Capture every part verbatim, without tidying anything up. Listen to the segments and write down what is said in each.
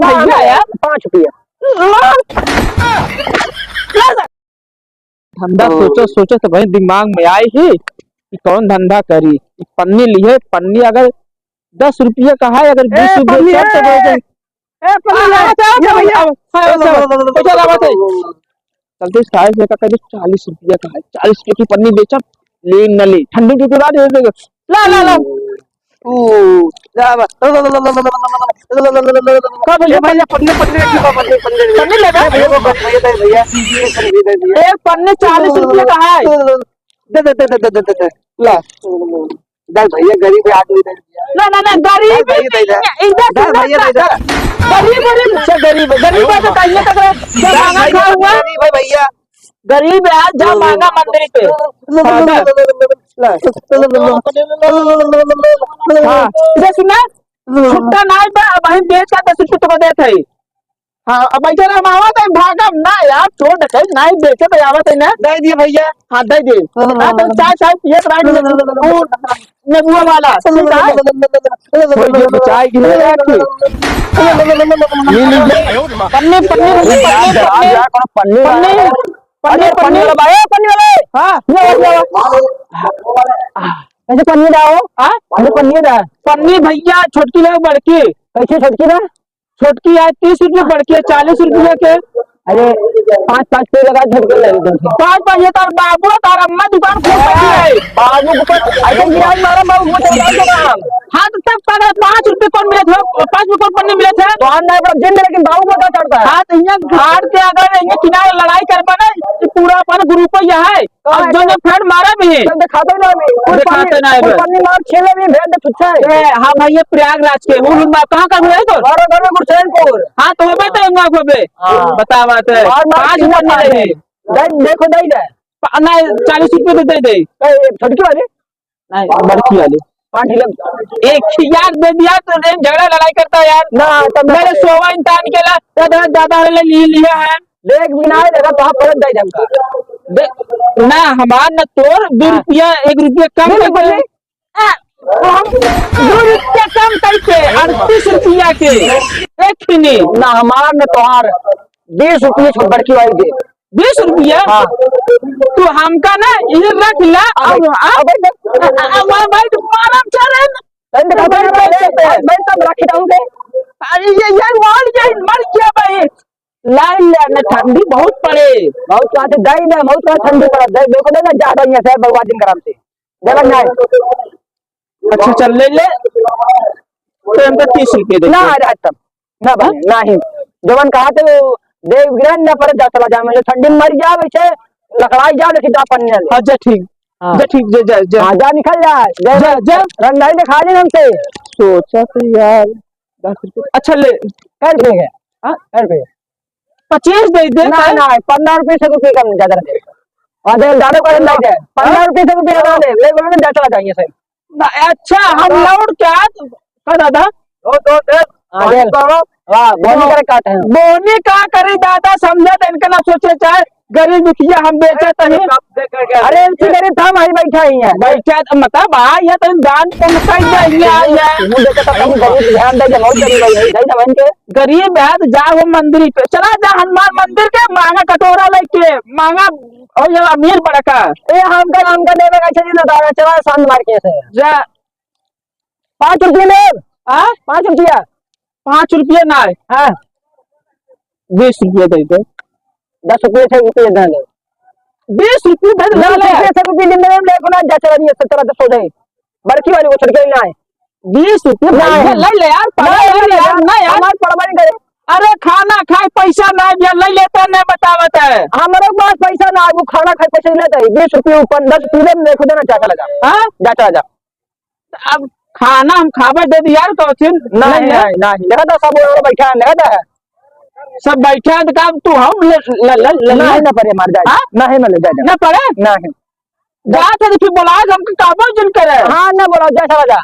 भैया यार। पाँच रुपया। ला। ला। धंधा ओ। सोचत सोचत भाई दिमाग में आई ही कि कौन धंधा करी। ई पन्नी लिहे, पन्नी अगर दस रुपया का है, अगर ए, बीस रुपया पन्नी सब है। तो हो जाए। ए, पन्नी आ, है। आ, आ, ये भैया। आ, आ, आ, आ, आ, आ, आ, आ, चलते साइज में का कहे, चालीस रुपया का है, चालीस रुपया की पन्नी बेचब, ले न ले, ठंडी के बाद ले लेगा। ला, ला, ला। ओ, ला, ला, ला। का भैया? ए भैया, पन्नी, पन्नी रखी बा, पन्नी, पन्नी। पन्नी लेबे? ए भैया, वो भैया, दे भैया। एक पन्नी चालीस रुपया का है। दे, दे, दे। ला। दे भैया, गरीब आदमी दे दिया। ना, ना, ना, गरीब दे भैया, दे दे। इधर दे सुन भैया, ना, दे दे। गरीब, गरीब, से गरीब, गरीब है तो कहिए तो जब दे मांगा भैया, खा हुआ। गरीब है भैया। गरीब है, जा मांगा मंदिर पे। हाँ, दे। हाँ, ये सुना, छुट्टा नाई बा, अब हम बेच के दस रुपये तुमको देत है। हाँ, अब ऐसे ना हम आवत है, भागम ना यार, छोड़ दे, कहीं नहीं बेचे तो आवत है ना। दे दिए भैया। हाँ, दे दे। हाँ, हाँ, तो हाँ। चाय, चाय पिए तो रात में, वो नेबुआ वाला, ठीक है? कोई ये तो चाय की नहीं रखी। पन्नी, पन्नी, अरे यार, पन्नी, यार, यार, कौन पन्नी वाला पन्नी, है? पन्नी, अरे, पन्नी पन्नी। वाला भाई, पन्नी वाला। हाँ, ये हो गया। कैसे पन्नी रहा हो? हाँ? अरे, पन्नी रहा। पन्नी भैया, छोटकी ले बड़की। कैसे छोटकी रहा? छोटकी है तीस रुपये, बड़की है चालीस रुपये के। अरे, पाँच, पाँच किलो लगा, छोटकी ले लो। पाँच, पाँच, ये तार बाबू, तार अम्मा दुकान खोल बैठी है। बाबू के ऊपर ऐसे गिराई मारा, बाबू को चढ़ा के रहा। हाँ, तो तब पकड़, पाँच रुपये कौन मिले थे? पाँच रुपये कौन पन्नी मिले थे? तो हम नहीं, पर जिंद, लेकिन बाबू को क्या चढ़ता है? हाँ, तो यहाँ घाट के अगर यहाँ किनारे लड़ाई कर बने, तो पूरा अपन ग्रुप यहाँ है। अब जो ने फेंड मारा भी है। तब दिखाते ना भी। कोई दिखाते पानी, ना है कोई बे। पानी मार खेले भी भेद दे तुझे। ए, हाँ भाई, ये प्रयागराज के, वो लोग कहाँ का हुआ है तो? हमारा घर में गुरचैनपुर। हाँ, तो होबे तो एंगा होबे। हाँ। बतावा तो। और मार पाँच कितना रुपये पानी नहीं है। है? दे, देखो, दे दे। पा-, नहीं, चालीस रुपये तो दे दे। ए, छोटकी वाली? नहीं, बड़की वाली। पाँच किलो। एक यार दे दिया तो रे, झगड़ा लड़ाई करता है यार। ना, तब ना मेरे करे। सोवा इंसान के ला, ज्यादा, ज्यादा वाले लिए लिया है। देख, बिना देखा तो आप पलट जाए जमका। दे, ना, हमार ना तोर, दो हाँ। रुपया, एक रुपया कम नहीं, कर दे। नहीं, आ, हम दो रुपया कम करके, अड़तीस रुपया के, एक पन्नी। ना, हमार ना तोहार, बीस रुपया छोड़ बड़की वाली दे। बीस रुपया? हाँ। तू हमका ना इधर रख ला, अबे, अब, अब, अबे, अब, अब, भाई, तू मालूम चले ना। अरे, तो भाई, भाई, भाई, भाई, भाई, तब रखी रहूं बे। अरे, ये, ये मर गया, मर गया भाई। लाइन ले, ना ठंडी बहुत पड़े। बहुत बात है, दाई ना, बहुत बात ठंडी पड़ा। दे, देखो, दे ना, जा रही है, सर, भगवान दिन करम से। देवन ना। अच्छा, चल, ले ले। तो हमको तीस रुपये दे ना, दे। आ रहा है तब। ना बने, हाँ? ना ही। जवन कहा थे वो देव गिरन न पड़े, जा चला जा, मैं ठंडी में मर जा, वैसे लकड़ाई जा, लेकिन जा पन्ने ले। हाँ, जा ठीक। हाँ। जा ठीक, जा, जा, जा। हाँ, जा निकल जा। जा, जा, जा। रंगदारी दिखा दे हमसे। सोचा तो यार, दस रुपये। अच्छा, ले। कर दे। हाँ? कर दे। पच्चीस दे दे, ना, कर। ना, पन्द्रह रुपये से रुपये कम नहीं, ज्यादा नहीं। और दे, ज्यादा कर नहीं दे। पन्द्रह रुपये से रुपये ज्यादा दे। ले, बोलो ना, जा चला जाइए सर। ना, अच्छा, हम हाँ। लौट के आज, का दादा? ओ, तो दे, हाँ, पानी दे। पाओ। हाँ, बोनी करे काट है। बोनी का करी दादा, समझा तो इनके ना सोचे चाहे, गरीब दुखिया हम बेचे तनी। अरे, इनसे गरीब था, वहीं बैठा ही है। बैठा तो मतलब, आ, ये तो दान तो कर दे, ये आ, ये। तू देखो तो कम गरीब ध्यान दे, बहुत गरीब है, यही सही समझ के। गरीब है तो जा वो मंदिर पे, चला जा हनुमान मंदिर के, मांगा कटोरा लेके, मांगा, और ये अमीर बड़का। ए, हमका, हमका देवे का चाहिए ना, दादा, चला शांत मार के से। जा। पाँच रुपये में? हाँ? पाँच रुपया? पाँच रुपया ना है। हाँ। बीस रुपया दे दे। दस रुपये से रुपये दे दे। बीस रुपये दे दे, दस ले ले। रुपये से रुपये दिन में ले, खुला जा चला दिए, सत्रह दस हो जाए। बड़की वाली को छोड़ के ही ना है। बीस रुपये ना भाई, है। ले, ले यार, ना पढ़ा है, ले ले यार, यार, ना यार। हमारे पढ़वाई करे। अरे खाना खाए, पैसा ना दिया, ले लेता, नहीं बतावत है। हमारे पास पैसा ना है, वो खाना खाए पैसा नहीं लेता है। बीस रुपये ऊपर, दस रुपये में देखो देना, जा चला जा। हाँ? जा चला जा। अब खाना हम खाबे दे दी यार, तो फिर नहीं, नहीं, नहीं। नहीं, नहीं, देखा था सब वो बैठा है, देखा था। सब बैठा है तो काम तू हम ले, ले, ले, ले, नहीं, ले। ना पड़े, मार जाए। हाँ? नहीं, ना ले जाए, जाए। ना पड़े? नहीं। जा तो फिर बोला, हमको काबू जिन करे। हाँ, ना बोला, जा, चला जा।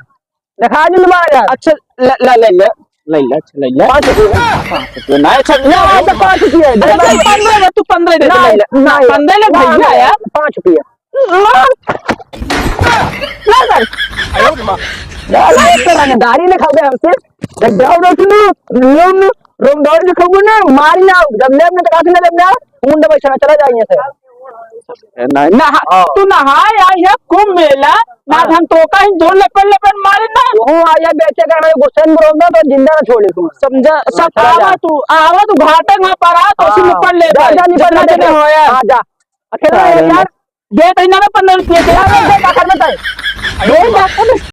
दिखा दे, मार जा। अच्छा, ले, ले, ले, ले। ले ले, अच्छा, ले ले। पाँच रुपये। पाँच रुपये, ना, अच्छा, ले, ले, ले, तो पाँच रुपये है। अरे, दे भाई, दे। पन्द्रह ले, तू पन्द्रह दे दे, नहीं, ले ले। नहीं, पन्द्रह ले, नहीं, भैया, नहीं, यार। पाँच रुपये। ला, ला, ला। ला, ला, एक तरह का गाड़ी में खाओगे हमसे। जब जाओ, रोटी लो, लो, लो। रोम दौड़ के खूब ना मारी ना, जब लेब ना तो काफी ना लेब ना, मुंड बैठा ना चला जाइए से। नहीं। नहा-, हाँ। तू नहाए आई है कुंभ मेला, ना हाँ। हम तो कहीं जोर लपड़ लपड़ मारे ना। वो आई है बेचे का, मैं गुस्से में रोम ना तो जिंदा ना छोड़े तू। समझा, सब चला जा। आवा तू, आवा तू घाटे में पड़ा तो हाँ। उसी में पड़ ले जा, भाई, जा, निपट जितना ले। जने होया। हाँ, जा। अकेला है अरे यार। दे तो इन्होंने पन्द्रह रुपये के। यार, दे, दे, दे, दे, दे। दे, दे, दे।